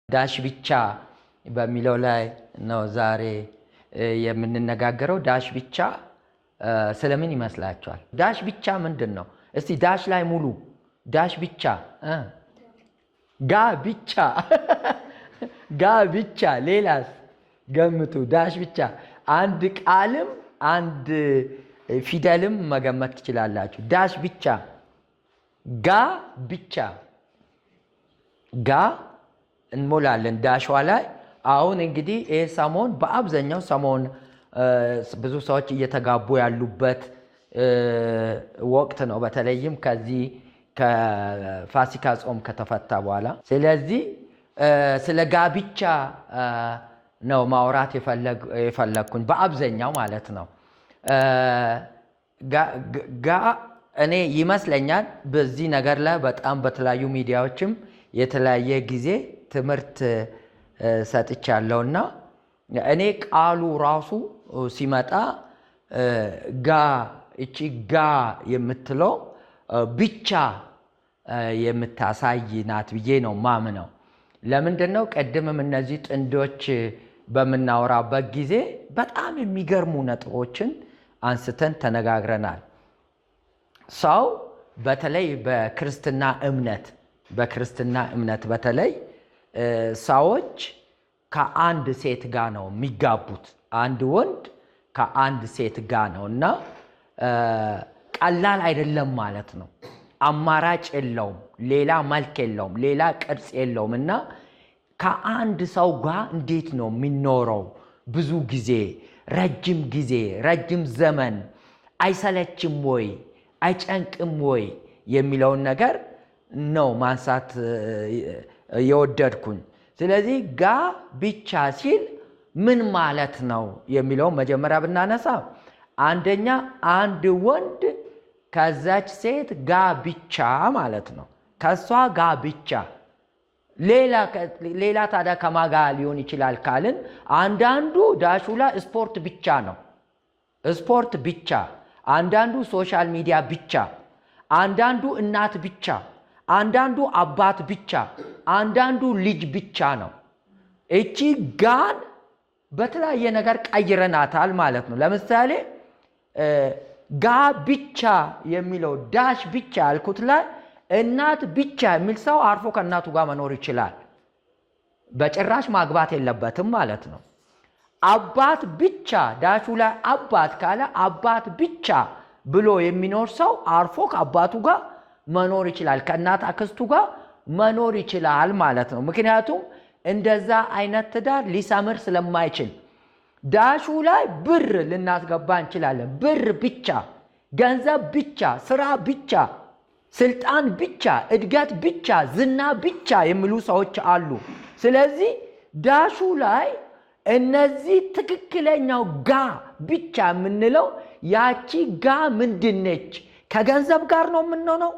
Dash ብቻ በሚለው ላይ ነው ዛሬ የምንነጋገረው። Dash ብቻ ስለምን ይመስላችኋል? Dash ብቻ ምንድን ነው? እስቲ dash ላይ ሙሉ። Dash ብቻ፣ ጋ ብቻ፣ ጋ ብቻ። ሌላስ ገምቱ። Dash ብቻ አንድ ቃልም አንድ ፊደልም መገመት ትችላላችሁ። Dash ብቻ፣ ጋ ብቻ፣ ጋ እንሞላለን dash ዋ ላይ። አሁን እንግዲህ ይህ ሰሞን በአብዛኛው ሰሞን ብዙ ሰዎች እየተጋቡ ያሉበት ወቅት ነው። በተለይም ከዚህ ከፋሲካ ጾም ከተፈታ በኋላ። ስለዚህ ስለ ጋብቻ ነው ማውራት የፈለግኩኝ በአብዛኛው ማለት ነው። ጋ እኔ ይመስለኛል በዚህ ነገር ላይ በጣም በተለያዩ ሚዲያዎችም የተለያየ ጊዜ ትምህርት ሰጥቻለሁና እኔ ቃሉ ራሱ ሲመጣ ጋ፣ እቺ ጋ የምትለው ብቻ የምታሳይ ናት ብዬ ነው ማምነው። ለምንድን ነው? ቅድምም እነዚህ ጥንዶች በምናወራበት ጊዜ በጣም የሚገርሙ ነጥቦችን አንስተን ተነጋግረናል። ሰው በተለይ በክርስትና እምነት በተለይ ሰዎች ከአንድ ሴት ጋር ነው የሚጋቡት። አንድ ወንድ ከአንድ ሴት ጋር ነው እና ቀላል አይደለም ማለት ነው። አማራጭ የለውም፣ ሌላ መልክ የለውም፣ ሌላ ቅርጽ የለውም እና ከአንድ ሰው ጋር እንዴት ነው የሚኖረው? ብዙ ጊዜ፣ ረጅም ጊዜ፣ ረጅም ዘመን አይሰለችም ወይ፣ አይጨንቅም ወይ የሚለውን ነገር ነው ማንሳት የወደድኩኝ። ስለዚህ ጋ ብቻ ሲል ምን ማለት ነው የሚለውን መጀመሪያ ብናነሳ፣ አንደኛ አንድ ወንድ ከዛች ሴት ጋ ብቻ ማለት ነው። ከሷ ጋ ብቻ። ሌላ ታዲያ ከማን ጋ ሊሆን ይችላል ካልን አንዳንዱ dash ኡ ላይ ስፖርት ብቻ ነው። ስፖርት ብቻ፣ አንዳንዱ social media ብቻ፣ አንዳንዱ እናት ብቻ፣ አንዳንዱ አባት ብቻ፣ አንዳንዱ ልጅ ብቻ ነው። እቺ ጋን በተለያየ ነገር ቀይረናታል ማለት ነው። ለምሳሌ ጋ ብቻ የሚለው dash ብቻ ያልኩት ላይ እናት ብቻ የሚል ሰው አርፎ ከእናቱ ጋር መኖር ይችላል። በጭራሽ ማግባት የለበትም ማለት ነው። አባት ብቻ፣ dash ኡ ላይ አባት ካለ አባት ብቻ ብሎ የሚኖር ሰው አርፎ ከአባቱ ጋር መኖር ይችላል፣ ከእናት አክስቱ ጋር መኖር ይችላል ማለት ነው። ምክንያቱም እንደዛ አይነት ትዳር ሊሰምር ስለማይችል። Dash ኡ ላይ ብር ልናስገባ እንችላለን። ብር ብቻ፣ ገንዘብ ብቻ፣ ስራ ብቻ፣ ስልጣን ብቻ፣ እድገት ብቻ፣ ዝና ብቻ የሚሉ ሰዎች አሉ። ስለዚህ dash ኡ ላይ እነዚህ ትክክለኛው ጋ ብቻ የምንለው ያቺ ጋ ምንድን ነች? ከገንዘብ ጋር ነው የምንሆነው?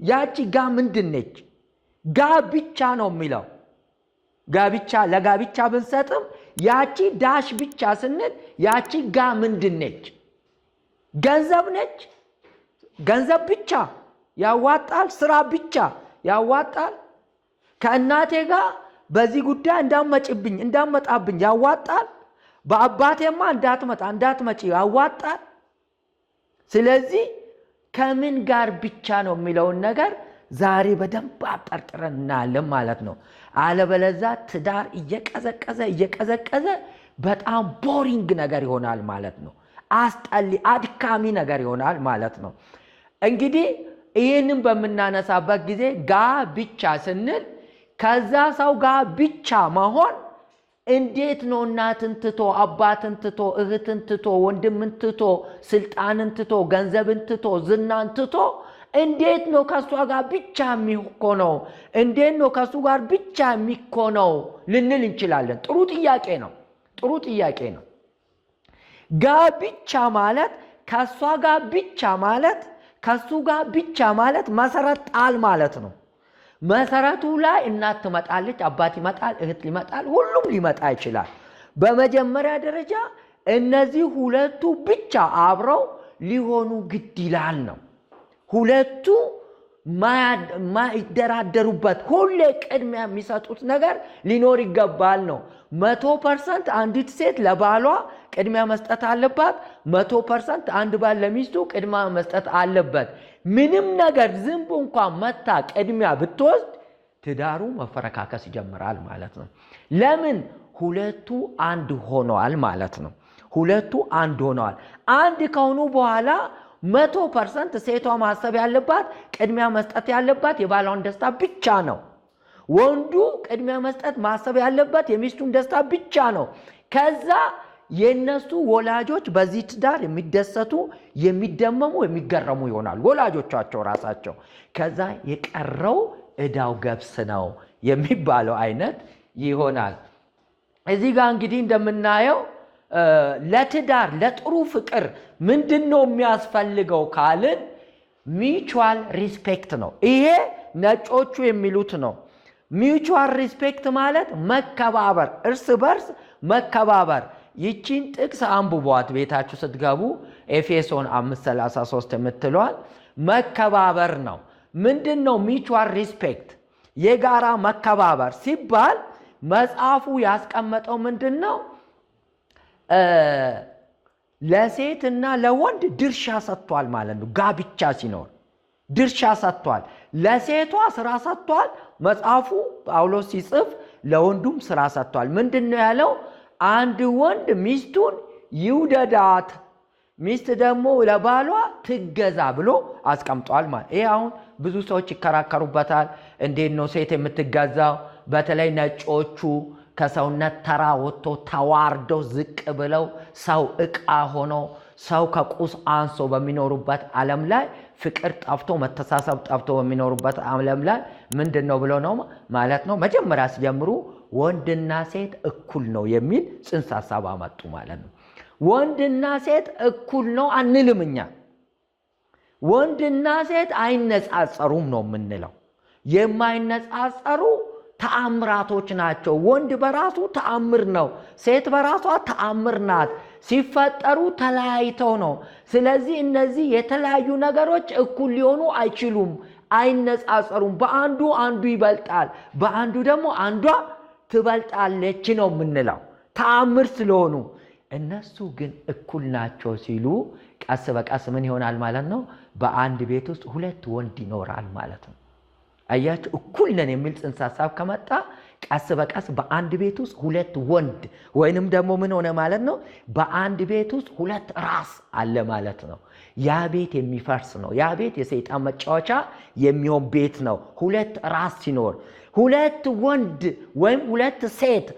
ያቺ ጋ ምንድን ነች? ጋ ብቻ ነው የሚለው። ጋብቻ ለጋብቻ ብንሰጥም ያቺ dash ብቻ ስንል ያቺ ጋ ምንድን ነች? ገንዘብ ነች? ገንዘብ ብቻ ያዋጣል? ስራ ብቻ ያዋጣል? ከእናቴ ጋር በዚህ ጉዳይ እንዳመጭብኝ እንዳመጣብኝ ያዋጣል? በአባቴማ እንዳትመጣ እንዳትመጪ ያዋጣል? ስለዚህ ከምን ጋር ብቻ ነው የሚለውን ነገር ዛሬ በደንብ አብጠርጥረን እናያለን ማለት ነው። አለበለዛ ትዳር እየቀዘቀዘ እየቀዘቀዘ በጣም boring ነገር ይሆናል ማለት ነው። አስጠሊ አድካሚ ነገር ይሆናል ማለት ነው። እንግዲህ ይህንን በምናነሳበት ጊዜ ጋ ብቻ ስንል ከዛ ሰው ጋር ብቻ መሆን እንዴት ነው? እናትን ትቶ፣ አባትን ትቶ፣ እህትን ትቶ፣ ወንድምን ትቶ፣ ስልጣንን ትቶ፣ ገንዘብን ትቶ፣ ዝናን ትቶ እንዴት ነው ከእሷ ጋር ብቻ የሚኮነው? እንዴት ነው ከእሱ ጋር ብቻ የሚኮነው ልንል እንችላለን። ጥሩ ጥያቄ ነው። ጥሩ ጥያቄ ነው። ጋ ብቻ ማለት፣ ከእሷ ጋር ብቻ ማለት፣ ከእሱ ጋር ብቻ ማለት መሰረት ጣል ማለት ነው። መሰረቱ ላይ እናት ትመጣለች፣ አባት ይመጣል፣ እህት ሊመጣል፣ ሁሉም ሊመጣ ይችላል። በመጀመሪያ ደረጃ እነዚህ ሁለቱ ብቻ አብረው ሊሆኑ ግድ ይላል ነው። ሁለቱ ማይደራደሩበት ሁሌ ቅድሚያ የሚሰጡት ነገር ሊኖር ይገባል ነው። 100% አንዲት ሴት ለባሏ ቅድሚያ መስጠት አለባት። 100% አንድ ባል ለሚስቱ ቅድሚያ መስጠት አለበት። ምንም ነገር ዝንብ እንኳን መታ ቅድሚያ ብትወስድ ትዳሩ መፈረካከስ ይጀምራል ማለት ነው። ለምን? ሁለቱ አንድ ሆነዋል ማለት ነው። ሁለቱ አንድ ሆነዋል። አንድ ከሆኑ በኋላ 100% ሴቷ ማሰብ ያለባት ቅድሚያ መስጠት ያለባት የባሏን ደስታ ብቻ ነው። ወንዱ ቅድሚያ መስጠት ማሰብ ያለበት የሚስቱን ደስታ ብቻ ነው። ከዛ የነሱ ወላጆች በዚህ ትዳር የሚደሰቱ፣ የሚደመሙ፣ የሚገረሙ ይሆናሉ ወላጆቻቸው ራሳቸው። ከዛ የቀረው እዳው ገብስ ነው የሚባለው አይነት ይሆናል። እዚህ ጋር እንግዲህ እንደምናየው ለትዳር ለጥሩ ፍቅር ምንድን ነው የሚያስፈልገው ካልን mutual respect ነው። ይሄ ነጮቹ የሚሉት ነው። Mutual respect ማለት መከባበር፣ እርስ በርስ መከባበር። ይቺን ጥቅስ አንብቧት ቤታችሁ ስትገቡ፣ ኤፌሶን 5:33 የምትለዋል መከባበር ነው። ምንድን ነው mutual respect? የጋራ መከባበር ሲባል መጽሐፉ ያስቀመጠው ምንድን ነው? ለሴትና ለወንድ ድርሻ ሰጥቷል ማለት ነው። ጋብቻ ሲኖር ድርሻ ሰጥቷል። ለሴቷ ስራ ሰጥቷል። መጽሐፉ ጳውሎስ ሲጽፍ ለወንዱም ስራ ሰጥቷል። ምንድን ነው ያለው? አንድ ወንድ ሚስቱን ይውደዳት፣ ሚስት ደግሞ ለባሏ ትገዛ ብሎ አስቀምጧል ማለት። ይሄ አሁን ብዙ ሰዎች ይከራከሩበታል። እንዴት ነው ሴት የምትገዛው? በተለይ ነጮቹ ከሰውነት ተራ ወጥቶ ተዋርደው ዝቅ ብለው ሰው ዕቃ ሆኖ ሰው ከቁስ አንሶ በሚኖሩበት ዓለም ላይ፣ ፍቅር ጠፍቶ መተሳሰብ ጠፍቶ በሚኖሩበት ዓለም ላይ ምንድን ነው ብሎ ነው ማለት ነው። መጀመሪያ ሲጀምሩ ወንድና ሴት እኩል ነው የሚል ጽንሰ ሀሳብ አመጡ ማለት ነው። ወንድና ሴት እኩል ነው አንልም እኛ። ወንድና ሴት አይነጻጸሩም ነው የምንለው። የማይነጻጸሩ ተአምራቶች ናቸው። ወንድ በራሱ ተአምር ነው። ሴት በራሷ ተአምር ናት። ሲፈጠሩ ተለያይተው ነው። ስለዚህ እነዚህ የተለያዩ ነገሮች እኩል ሊሆኑ አይችሉም፣ አይነጻጸሩም። በአንዱ አንዱ ይበልጣል፣ በአንዱ ደግሞ አንዷ ትበልጣለች ነው የምንለው ተአምር ስለሆኑ። እነሱ ግን እኩል ናቸው ሲሉ ቀስ በቀስ ምን ይሆናል ማለት ነው? በአንድ ቤት ውስጥ ሁለት ወንድ ይኖራል ማለት ነው። አያችሁ፣ እኩል ነን የሚል ጽንሰ ሀሳብ ከመጣ ቀስ በቀስ በአንድ ቤት ውስጥ ሁለት ወንድ ወይንም ደግሞ ምን ሆነ ማለት ነው? በአንድ ቤት ውስጥ ሁለት ራስ አለ ማለት ነው። ያ ቤት የሚፈርስ ነው። ያ ቤት የሰይጣን መጫወቻ የሚሆን ቤት ነው። ሁለት ራስ ሲኖር፣ ሁለት ወንድ ወይም ሁለት ሴት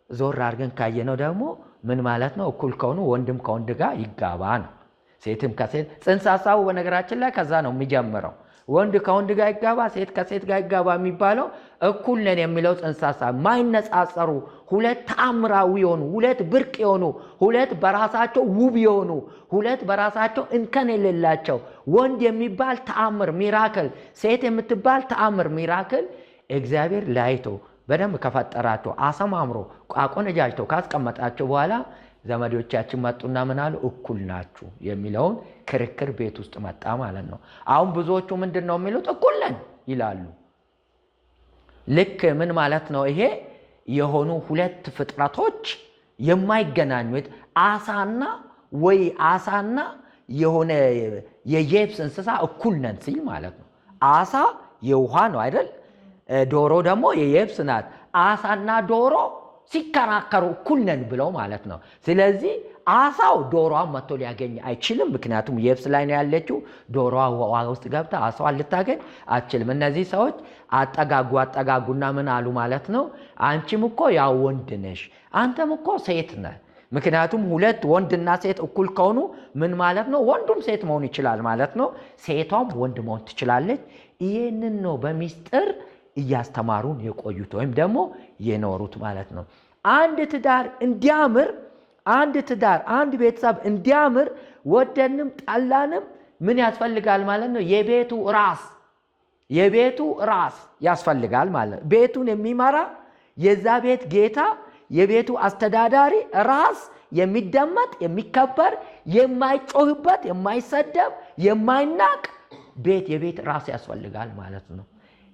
ዞር አድርገን ካየነው ደግሞ ምን ማለት ነው? እኩል ከሆኑ ወንድም ከወንድ ጋር ይጋባ ነው። ሴትም ከሴት። ጽንሰ ሀሳቡ በነገራችን ላይ ከዛ ነው የሚጀምረው። ወንድ ከወንድ ጋር ይጋባ፣ ሴት ከሴት ጋር ይጋባ የሚባለው እኩል ነን የሚለው ጽንሰ ሀሳብ፣ ማይነጻጸሩ ሁለት ተአምራዊ የሆኑ፣ ሁለት ብርቅ የሆኑ፣ ሁለት በራሳቸው ውብ የሆኑ፣ ሁለት በራሳቸው እንከን የሌላቸው፣ ወንድ የሚባል ተአምር miracle፣ ሴት የምትባል ተአምር miracle እግዚአብሔር ለይቶ በደንብ ከፈጠራቸው አሰማምሮ አቆነጃጅቶ ካስቀመጣቸው በኋላ ዘመዶቻችን መጡና ምን አሉ? እኩል ናችሁ የሚለውን ክርክር ቤት ውስጥ መጣ ማለት ነው። አሁን ብዙዎቹ ምንድን ነው የሚሉት? እኩል ነን ይላሉ። ልክ ምን ማለት ነው? ይሄ የሆኑ ሁለት ፍጥረቶች የማይገናኙት አሳና ወይ አሳና የሆነ የየብስ እንስሳ እኩል ነን ሲል ማለት ነው። አሳ የውሃ ነው አይደል? ዶሮ ደግሞ የየብስ ናት። አሳና ዶሮ ሲከራከሩ እኩል ነን ብለው ማለት ነው። ስለዚህ አሳው ዶሮዋን መጥቶ ሊያገኝ አይችልም። ምክንያቱም የብስ ላይ ነው ያለችው። ዶሮዋ ውሃ ውስጥ ገብታ አሳዋን ልታገኝ አትችልም። እነዚህ ሰዎች አጠጋጉ አጠጋጉና ምን አሉ ማለት ነው? አንቺም እኮ ያው ወንድ ነሽ፣ አንተም እኮ ሴት ነህ። ምክንያቱም ሁለት ወንድና ሴት እኩል ከሆኑ ምን ማለት ነው? ወንዱም ሴት መሆን ይችላል ማለት ነው። ሴቷም ወንድ መሆን ትችላለች። ይህንን ነው በሚስጥር እያስተማሩን የቆዩት ወይም ደግሞ የኖሩት ማለት ነው። አንድ ትዳር እንዲያምር፣ አንድ ትዳር፣ አንድ ቤተሰብ እንዲያምር ወደንም ጠላንም ምን ያስፈልጋል ማለት ነው? የቤቱ ራስ ያስፈልጋል ማለት ነው። ቤቱን የሚመራ፣ የዛ ቤት ጌታ፣ የቤቱ አስተዳዳሪ ራስ፣ የሚደመጥ፣ የሚከበር፣ የማይጮህበት፣ የማይሰደብ፣ የማይናቅ ቤት የቤት ራስ ያስፈልጋል ማለት ነው።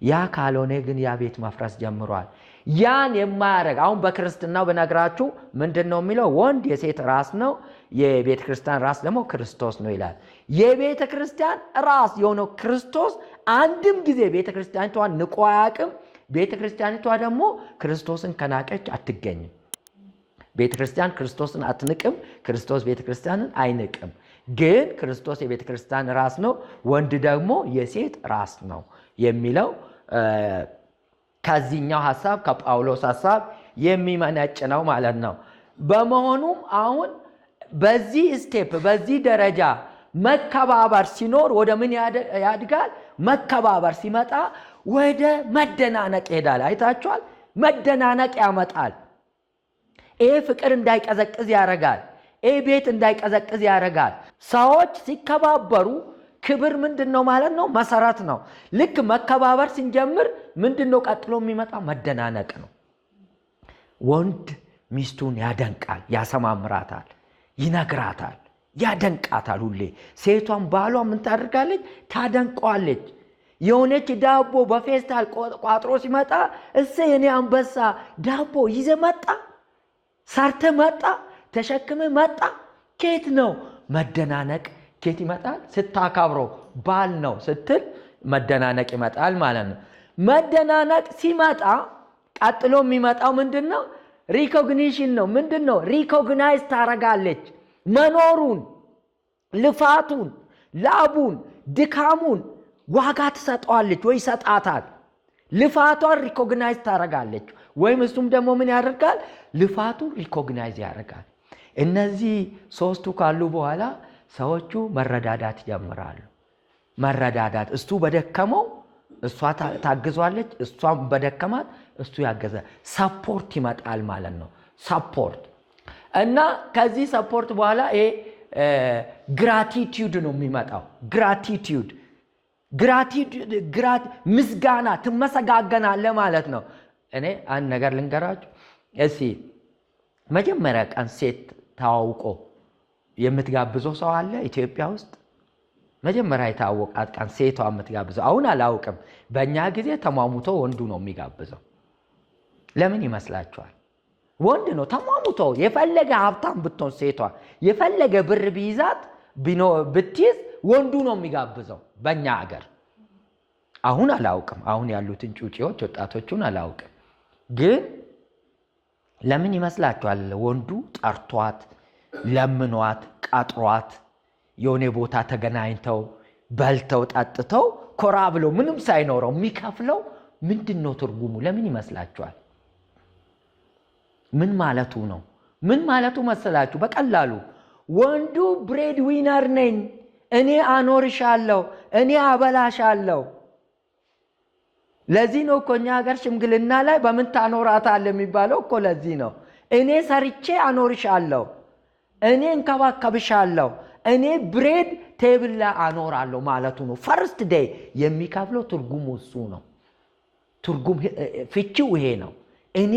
ያ ካልሆነ ግን ያ ቤት መፍረስ ጀምሯል። ያን የማያደርግ አሁን በክርስትናው ብነግራችሁ ምንድን ነው የሚለው? ወንድ የሴት ራስ ነው፣ የቤተ ክርስቲያን ራስ ደግሞ ክርስቶስ ነው ይላል። የቤተ ክርስቲያን ራስ የሆነው ክርስቶስ አንድም ጊዜ ቤተ ክርስቲያኒቷን ንቆ አያውቅም። ቤተ ክርስቲያኒቷ ደግሞ ክርስቶስን ከናቀች አትገኝም። ቤተ ክርስቲያን ክርስቶስን አትንቅም፣ ክርስቶስ ቤተ ክርስቲያንን አይንቅም። ግን ክርስቶስ የቤተ ክርስቲያን ራስ ነው፣ ወንድ ደግሞ የሴት ራስ ነው የሚለው ከዚህኛው ሀሳብ ከጳውሎስ ሀሳብ የሚመነጭ ነው ማለት ነው። በመሆኑም አሁን በዚህ step በዚህ ደረጃ መከባበር ሲኖር ወደ ምን ያድጋል? መከባበር ሲመጣ ወደ መደናነቅ ይሄዳል። አይታችኋል? መደናነቅ ያመጣል። ይሄ ፍቅር እንዳይቀዘቅዝ ያደርጋል። ይሄ ቤት እንዳይቀዘቅዝ ያደርጋል። ሰዎች ሲከባበሩ ክብር ምንድን ነው ማለት ነው? መሰረት ነው። ልክ መከባበር ስንጀምር ምንድን ነው ቀጥሎ የሚመጣ? መደናነቅ ነው። ወንድ ሚስቱን ያደንቃል፣ ያሰማምራታል፣ ይነግራታል፣ ያደንቃታል ሁሌ። ሴቷን ባሏ ምን ታደርጋለች? ታደንቀዋለች። የሆነች ዳቦ በፌስታል ቋጥሮ ሲመጣ እሰይ የኔ አንበሳ ዳቦ ይዘ መጣ፣ ሰርተ መጣ፣ ተሸክመ መጣ። ኬት ነው መደናነቅ? ኬት ይመጣል? ስታከብረው ባል ነው ስትል መደናነቅ ይመጣል ማለት ነው። መደናነቅ ሲመጣ ቀጥሎ የሚመጣው ምንድን ነው? Recognition ነው። ምንድን ነው? Recognize ታረጋለች መኖሩን፣ ልፋቱን፣ ላቡን፣ ድካሙን ዋጋ ትሰጠዋለች ወይ ይሰጣታል። ልፋቷን recognize ታረጋለች ወይም እሱም ደግሞ ምን ያደርጋል? ልፋቱን recognize ያደርጋል። እነዚህ ሶስቱ ካሉ በኋላ ሰዎቹ መረዳዳት ይጀምራሉ። መረዳዳት እሱ በደከመው እሷ ታግዟለች፣ እሷም በደከማት እሱ ያገዘ support ይመጣል ማለት ነው። Support እና ከዚህ support በኋላ ይሄ gratitude ነው የሚመጣው። Gratitude ምስጋና ትመሰጋገናለህ ማለት ነው። እኔ አንድ ነገር ልንገራችሁ እስኪ። መጀመሪያ ቀን ሴት ተዋውቆ የምትጋብዘው ሰው አለ ኢትዮጵያ ውስጥ? መጀመሪያ የተዋወቃት ቀን ሴቷ የምትጋብዘው አሁን አላውቅም። በእኛ ጊዜ ተሟሙቶ ወንዱ ነው የሚጋብዘው። ለምን ይመስላችኋል? ወንድ ነው ተሟሙቶ። የፈለገ ሀብታም ብትሆን ሴቷ የፈለገ ብር ቢይዛት ብትይዝ ወንዱ ነው የሚጋብዘው በእኛ አገር። አሁን አላውቅም። አሁን ያሉትን ጩጬዎች ወጣቶቹን አላውቅም። ግን ለምን ይመስላችኋል? ወንዱ ጠርቷት ለምኗት ቀጥሯት የሆነ ቦታ ተገናኝተው በልተው ጠጥተው ኮራ ብሎ ምንም ሳይኖረው የሚከፍለው ምንድን ነው ትርጉሙ? ለምን ይመስላችኋል? ምን ማለቱ ነው? ምን ማለቱ መሰላችሁ? በቀላሉ ወንዱ bread winner ነኝ፣ እኔ አኖርሻለሁ፣ እኔ አበላሻለሁ። ለዚህ ነው እኮ እኛ ሀገር ሽምግልና ላይ በምን ታኖራታለህ የሚባለው እኮ ለዚህ ነው። እኔ ሰርቼ አኖርሻለሁ፣ እኔ እንከባከብሻለሁ፣ እኔ bread table ላይ አኖራለሁ ማለቱ ነው። First day የሚከፍለው ትርጉሙ እሱ ነው። ትርጉም ፍቺው ይሄ ነው። እኔ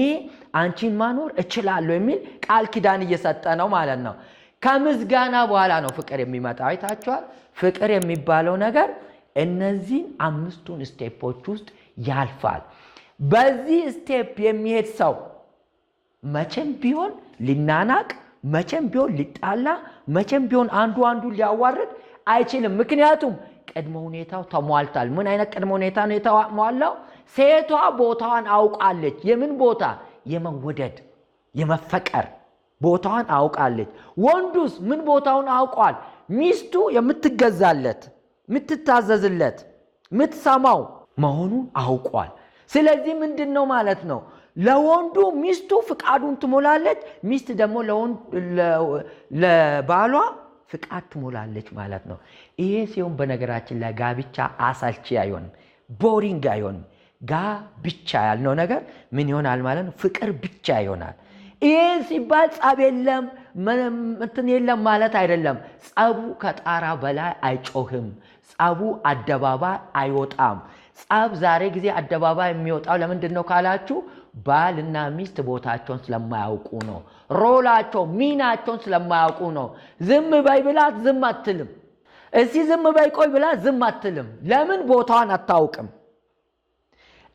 አንቺን ማኖር እችላለሁ የሚል ቃል ኪዳን እየሰጠ ነው ማለት ነው። ከምስጋና በኋላ ነው ፍቅር የሚመጣው። አይታችኋል። ፍቅር የሚባለው ነገር እነዚህን አምስቱን step ኦች ውስጥ ያልፋል። በዚህ step የሚሄድ ሰው መቼም ቢሆን ሊናናቅ፣ መቼም ቢሆን ሊጣላ፣ መቼም ቢሆን አንዱ አንዱን ሊያዋርድ አይችልም። ምክንያቱም ቅድመ ሁኔታው ተሟልቷል። ምን አይነት ቅድመ ሁኔታ ነው የተሟላው? ሴቷ ቦታዋን አውቃለች። የምን ቦታ? የመወደድ የመፈቀር ቦታዋን አውቃለች። ወንዱስ ምን ቦታውን አውቋል? ሚስቱ የምትገዛለት፣ የምትታዘዝለት፣ የምትሰማው መሆኑን አውቋል። ስለዚህ ምንድን ነው ማለት ነው? ለወንዱ ሚስቱ ፍቃዱን ትሞላለች፣ ሚስት ደግሞ ለባሏ ፍቃድ ትሞላለች ማለት ነው። ይሄ ሲሆን በነገራችን ላይ ጋብቻ አሰልቺ አይሆንም፣ boring አይሆንም። ጋብቻ ያልነው ነገር ምን ይሆናል ማለት ነው? ፍቅር ብቻ ይሆናል። ይሄ ሲባል ጸብ የለም እንትን የለም ማለት አይደለም። ጸቡ ከጣራ በላይ አይጮህም። ጸቡ አደባባይ አይወጣም። ጸብ ዛሬ ጊዜ አደባባይ የሚወጣው ለምንድን ነው ካላችሁ ባልና ሚስት ቦታቸውን ስለማያውቁ ነው። Role ኣቸው ሚናቸውን ስለማያውቁ ነው። ዝም በይ ብላት ዝም አትልም። እስቲ ዝም በይ ቆይ ብላ ዝም አትልም። ለምን? ቦታዋን አታውቅም።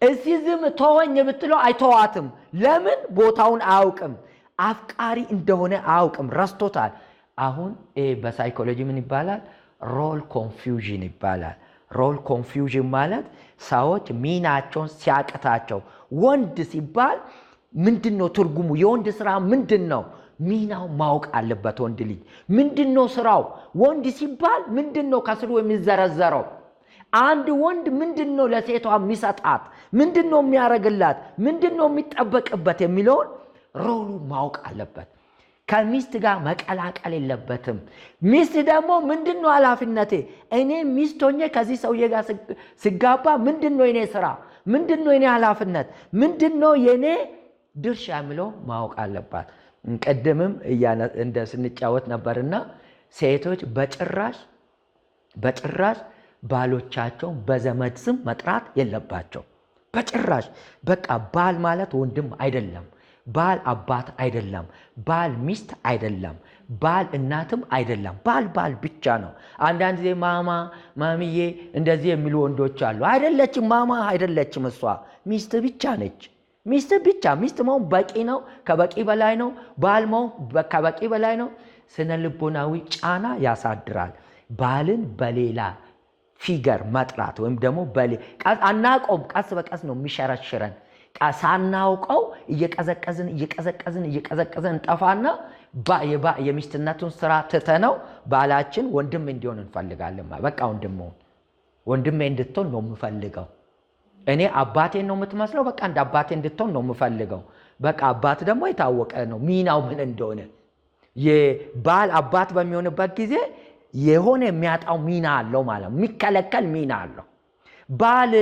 እስቲ ዝም ተወኝ ብትለው አይተዋትም። ለምን? ቦታውን አያውቅም። አፍቃሪ እንደሆነ አያውቅም፣ ረስቶታል። አሁን በሳይኮሎጂ ምን ይባላል? Role confusion ይባላል። Role confusion ማለት ሰዎች ሚናቸውን ሲያቅታቸው፣ ወንድ ሲባል ምንድን ነው ትርጉሙ? የወንድ ስራ ምንድን ነው? ሚናው ማወቅ አለበት። ወንድ ልጅ ምንድን ነው ስራው? ወንድ ሲባል ምንድን ነው ከስሩ የሚዘረዘረው? አንድ ወንድ ምንድን ነው ለሴቷ የሚሰጣት? ምንድን ነው የሚያደርግላት? ምንድን ነው የሚጠበቅበት የሚለውን role ኡ ማወቅ አለበት። ከሚስት ጋር መቀላቀል የለበትም። ሚስት ደግሞ ምንድን ነው ኃላፊነቴ? እኔ ሚስት ሆኜ ከዚህ ሰውዬ ጋር ስጋባ ምንድን ነው የኔ ስራ? ምንድን ነው የኔ ኃላፊነት? ምንድን ነው የኔ ድርሻ የሚለው ማወቅ አለባት። ቅድምም እንደ ስንጫወት ነበርና ሴቶች በጭራሽ በጭራሽ ባሎቻቸውን በዘመድ ስም መጥራት የለባቸው። በጭራሽ። በቃ ባል ማለት ወንድም አይደለም። ባል አባት አይደለም። ባል ሚስት አይደለም። ባል እናትም አይደለም። ባል ባል ብቻ ነው። አንዳንድ ጊዜ ማማ ማሚዬ እንደዚህ የሚሉ ወንዶች አሉ። አይደለችም፣ ማማ አይደለችም። እሷ ሚስት ብቻ ነች። ሚስት ብቻ። ሚስት መሆን በቂ ነው። ከበቂ በላይ ነው። ባል መሆን ከበቂ በላይ ነው። ስነ ልቦናዊ ጫና ያሳድራል። ባልን በሌላ figure መጥራት ወይም ደግሞ አናቆም፣ ቀስ በቀስ ነው የሚሸረሽረን። ሳናውቀው እየቀዘቀዝን እየቀዘቀዝን እየቀዘቀዝን እንጠፋና የሚስትነቱን ስራ ትተነው ባላችን ወንድም እንዲሆን እንፈልጋለን። በቃ ወንድም ወንድሜ እንድትሆን ነው የምፈልገው። እኔ አባቴን ነው የምትመስለው፣ በቃ እንደ አባቴ እንድትሆን ነው የምፈልገው። በቃ አባት ደግሞ የታወቀ ነው ሚናው ምን እንደሆነ። የባል አባት በሚሆንበት ጊዜ የሆነ የሚያጣው ሚና አለው ማለት ነው፣ የሚከለከል ሚና አለው። ባል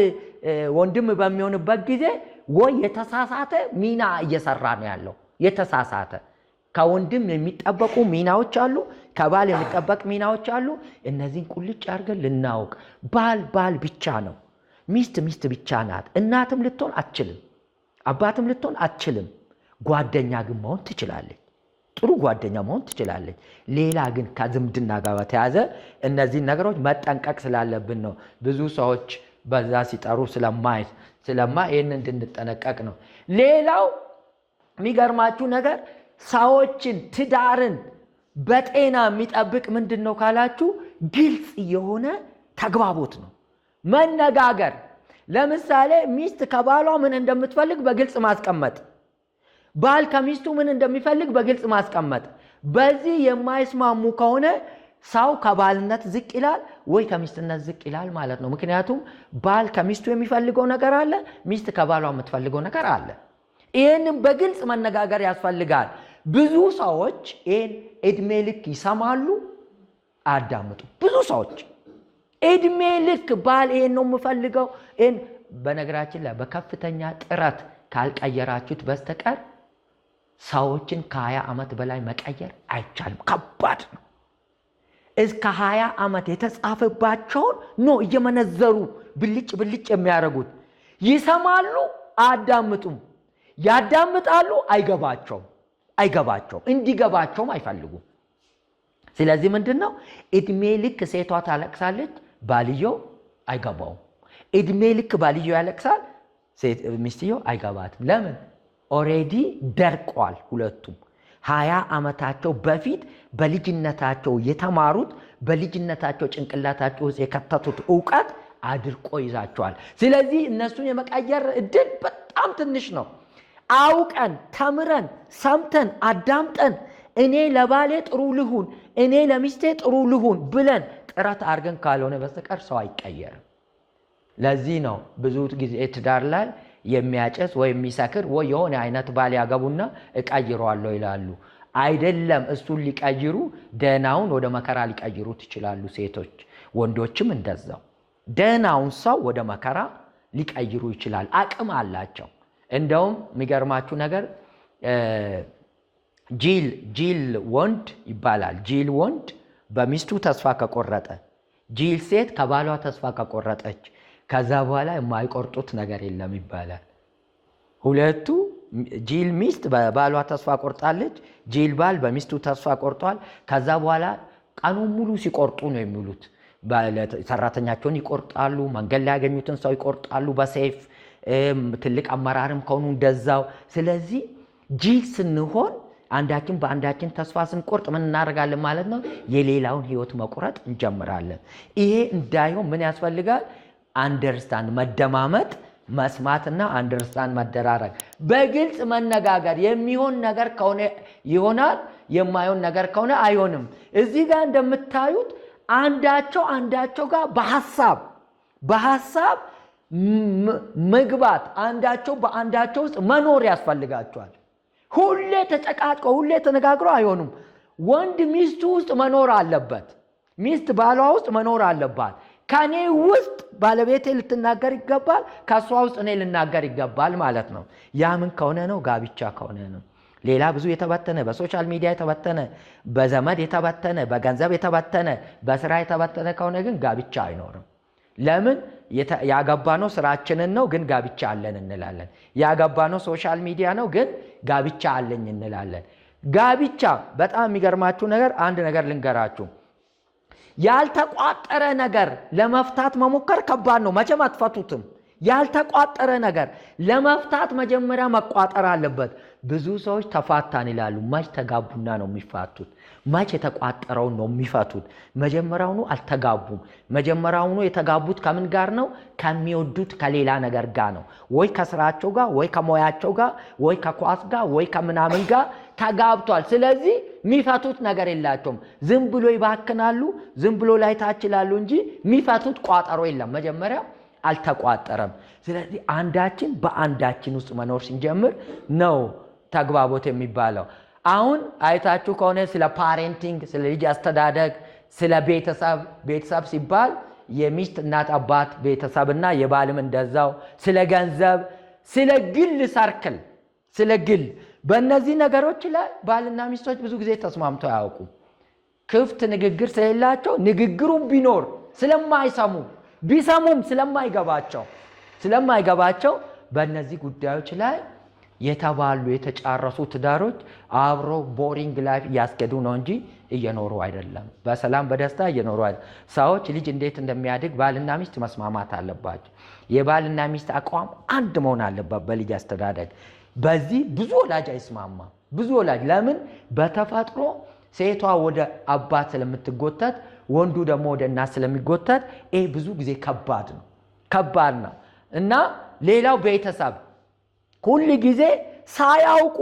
ወንድም በሚሆንበት ጊዜ ወይ የተሳሳተ ሚና እየሰራ ነው ያለው። የተሳሳተ ከወንድም የሚጠበቁ ሚናዎች አሉ፣ ከባል የሚጠበቅ ሚናዎች አሉ። እነዚህን ቁልጭ አድርገን ልናውቅ። ባል ባል ብቻ ነው፣ ሚስት ሚስት ብቻ ናት። እናትም ልትሆን አትችልም፣ አባትም ልትሆን አትችልም። ጓደኛ ግን መሆን ትችላለች። ጥሩ ጓደኛ መሆን ትችላለች። ሌላ ግን ከዝምድና ጋር በተያዘ እነዚህን ነገሮች መጠንቀቅ ስላለብን ነው ብዙ ሰዎች በዛ ሲጠሩ ስለማ ይህን እንድንጠነቀቅ ነው። ሌላው የሚገርማችሁ ነገር ሰዎችን ትዳርን በጤና የሚጠብቅ ምንድን ነው ካላችሁ ግልጽ የሆነ ተግባቦት ነው፣ መነጋገር። ለምሳሌ ሚስት ከባሏ ምን እንደምትፈልግ በግልጽ ማስቀመጥ፣ ባል ከሚስቱ ምን እንደሚፈልግ በግልጽ ማስቀመጥ። በዚህ የማይስማሙ ከሆነ ሰው ከባልነት ዝቅ ይላል ወይ ከሚስትነት ዝቅ ይላል ማለት ነው። ምክንያቱም ባል ከሚስቱ የሚፈልገው ነገር አለ፣ ሚስት ከባሏ የምትፈልገው ነገር አለ። ይህንም በግልጽ መነጋገር ያስፈልጋል። ብዙ ሰዎች ይህን እድሜ ልክ ይሰማሉ፣ አያዳምጡ። ብዙ ሰዎች እድሜ ልክ ባል ይህን ነው የምፈልገው ይህን። በነገራችን ላይ በከፍተኛ ጥረት ካልቀየራችሁት በስተቀር ሰዎችን ከ20 ዓመት በላይ መቀየር አይቻልም። ከባድ ነው። እስከ 20 ዓመት የተጻፈባቸውን ነው እየመነዘሩ ብልጭ ብልጭ የሚያደርጉት። ይሰማሉ፣ አያዳምጡም። ያዳምጣሉ፣ አይገባቸውም አይገባቸውም። እንዲገባቸውም አይፈልጉም። ስለዚህ ምንድን ነው እድሜ ልክ ሴቷ ታለቅሳለች፣ ባልየው አይገባውም። እድሜ ልክ ባልየው ያለቅሳል፣ ሚስትየው አይገባትም። ለምን? Already ደርቋል ሁለቱም። 20 ዓመታቸው በፊት በልጅነታቸው የተማሩት በልጅነታቸው ጭንቅላታቸው ውስጥ የከተቱት እውቀት አድርቆ ይዛቸዋል። ስለዚህ እነሱን የመቀየር እድል በጣም ትንሽ ነው። አውቀን ተምረን ሰምተን አዳምጠን እኔ ለባሌ ጥሩ ልሁን፣ እኔ ለሚስቴ ጥሩ ልሁን ብለን ጥረት አድርገን ካልሆነ በስተቀር ሰው አይቀየርም። ለዚህ ነው ብዙ ጊዜ ትዳር ላይ የሚያጨስ ወይ የሚሰክር ወይ የሆነ አይነት ባል ያገቡና እቀይረዋለሁ ይላሉ። አይደለም እሱን ሊቀይሩ ደህናውን ወደ መከራ ሊቀይሩት ይችላሉ ሴቶች፣ ወንዶችም እንደዛው ደህናውን ሰው ወደ መከራ ሊቀይሩ ይችላል። አቅም አላቸው። እንደውም የሚገርማችሁ ነገር ጅል ወንድ ይባላል። ጅል ወንድ በሚስቱ ተስፋ ከቆረጠ፣ ጅል ሴት ከባሏ ተስፋ ከቆረጠች ከዛ በኋላ የማይቆርጡት ነገር የለም ይባላል። ሁለቱ ጅል ሚስት በባሏ ተስፋ ቆርጣለች፣ ጅል ባል በሚስቱ ተስፋ ቆርጧል። ከዛ በኋላ ቀኑን ሙሉ ሲቆርጡ ነው የሚውሉት። ሰራተኛቸውን ይቆርጣሉ። መንገድ ላይ ያገኙትን ሰው ይቆርጣሉ በሰይፍ። ትልቅ አመራርም ከሆኑ እንደዛው። ስለዚህ ጅል ስንሆን፣ አንዳችን በአንዳችን ተስፋ ስንቆርጥ ምን እናደርጋለን ማለት ነው? የሌላውን ህይወት መቁረጥ እንጀምራለን። ይሄ እንዳይሆን ምን ያስፈልጋል? Understand መደማመጥ፣ መስማትና understand መደራረግ፣ በግልጽ መነጋገር። የሚሆን ነገር ከሆነ ይሆናል፣ የማይሆን ነገር ከሆነ አይሆንም። እዚህ ጋር እንደምታዩት አንዳቸው አንዳቸው ጋር በሀሳብ መግባት፣ አንዳቸው በአንዳቸው ውስጥ መኖር ያስፈልጋቸዋል። ሁሌ ተጨቃጭቀው ሁሌ ተነጋግሮ አይሆኑም። ወንድ ሚስቱ ውስጥ መኖር አለበት። ሚስት ባሏ ውስጥ መኖር አለባት። ከኔ ውስጥ ባለቤቴ ልትናገር ይገባል፣ ከእሷ ውስጥ እኔ ልናገር ይገባል ማለት ነው። ያ ምን ከሆነ ነው? ጋብቻ ከሆነ ነው። ሌላ ብዙ የተበተነ፣ በ social media የተበተነ፣ በዘመድ የተበተነ፣ በገንዘብ የተበተነ፣ በስራ የተበተነ ከሆነ ግን ጋብቻ አይኖርም። ለምን? ያገባነው ስራችንን ነው፣ ግን ጋብቻ አለን እንላለን። ያገባነው social media ነው፣ ግን ጋብቻ አለኝ እንላለን። ጋብቻ በጣም የሚገርማችሁ ነገር፣ አንድ ነገር ልንገራችሁ። ያልተቋጠረ ነገር ለመፍታት መሞከር ከባድ ነው። መቼም አትፈቱትም። ያልተቋጠረ ነገር ለመፍታት መጀመሪያ መቋጠር አለበት። ብዙ ሰዎች ተፋታን ይላሉ። መች ተጋቡና ነው የሚፋቱት? መች የተቋጠረውን ነው የሚፈቱት? መጀመሪያውኑ አልተጋቡም። መጀመሪያውኑ የተጋቡት ከምን ጋር ነው? ከሚወዱት ከሌላ ነገር ጋር ነው። ወይ ከስራቸው ጋር፣ ወይ ከሙያቸው ጋር፣ ወይ ከኳስ ጋር፣ ወይ ከምናምን ጋር ተጋብቷል። ስለዚህ የሚፈቱት ነገር የላቸውም። ዝም ብሎ ይባክናሉ፣ ዝም ብሎ ላይ ታች ይላሉ እንጂ የሚፈቱት ቋጠሮ የለም። መጀመሪያ አልተቋጠረም። ስለዚህ አንዳችን በአንዳችን ውስጥ መኖር ስንጀምር ነው ተግባቦት የሚባለው። አሁን አይታችሁ ከሆነ ስለ parenting፣ ስለ ልጅ አስተዳደግ፣ ስለ ቤተሰብ፣ ቤተሰብ ሲባል የሚስት እናት አባት ቤተሰብና የባልም እንደዛው፣ ስለ ገንዘብ፣ ስለ ግል circle፣ ስለ ግል፣ በእነዚህ ነገሮች ላይ ባልና ሚስቶች ብዙ ጊዜ ተስማምተው አያውቁም። ክፍት ንግግር ስለሌላቸው፣ ንግግሩም ቢኖር ስለማይሰሙ፣ ቢሰሙም ስለማይገባቸው በእነዚህ ጉዳዮች ላይ የተባሉ የተጫረሱ ትዳሮች አብሮ boring life እያስኬዱ ነው እንጂ እየኖሩ አይደለም። በሰላም በደስታ እየኖሩ አይደለም። ሰዎች ልጅ እንዴት እንደሚያድግ ባልና ሚስት መስማማት አለባቸው። የባልና ሚስት አቋም አንድ መሆን አለበት በልጅ አስተዳደግ። በዚህ ብዙ ወላጅ አይስማማም። ብዙ ወላጅ ለምን? በተፈጥሮ ሴቷ ወደ አባት ስለምትጎተት፣ ወንዱ ደግሞ ወደ እናት ስለሚጎተት ይህ ብዙ ጊዜ ከባድ ነው፣ ከባድ ነው። እና ሌላው ቤተሰብ፣ ሁል ጊዜ ሳያውቁ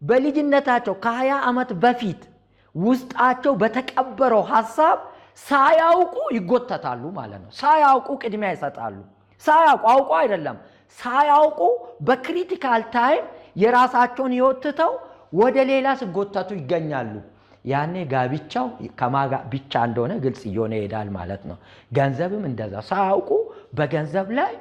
በልጅነታቸው ከ20 ዓመት በፊት ውስጣቸው በተቀበረው ሀሳብ ሳያውቁ ይጎተታሉ ማለት ነው። ሳያውቁ ቅድሚያ ይሰጣሉ። ሳያውቁ፣ አውቆ አይደለም፣ ሳያውቁ በ critical time የራሳቸውን ህይወት ትተው ወደ ሌላ ሲጎተቱ ይገኛሉ። ያኔ ጋብቻው ከማጋ ብቻ እንደሆነ ግልጽ እየሆነ ይሄዳል ማለት ነው። ገንዘብም እንደዛ ሳያውቁ በገንዘብ ላይ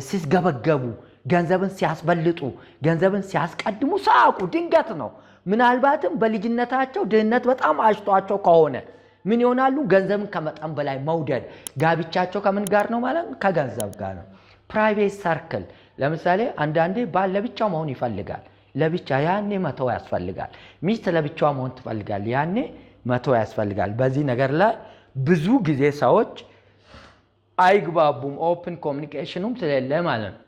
ሲስገበገቡ፣ ገንዘብን ሲያስበልጡ፣ ገንዘብን ሲያስቀድሙ ሳያውቁ ድንገት ነው። ምናልባትም በልጅነታቸው ድህነት በጣም አሽቷቸው ከሆነ ምን ይሆናሉ? ገንዘብን ከመጠን በላይ መውደድ። ጋብቻቸው ከምን ጋር ነው ማለት ነው? ከገንዘብ ጋር ነው። Private circle፣ ለምሳሌ አንዳንዴ ባል ለብቻው መሆን ይፈልጋል። ለብቻ፣ ያኔ መተው ያስፈልጋል። ሚስት ለብቻዋ መሆን ትፈልጋል። ያኔ መተው ያስፈልጋል። በዚህ ነገር ላይ ብዙ ጊዜ ሰዎች አይግባቡም። Open communication ኑም ስለሌለ ማለት ነው።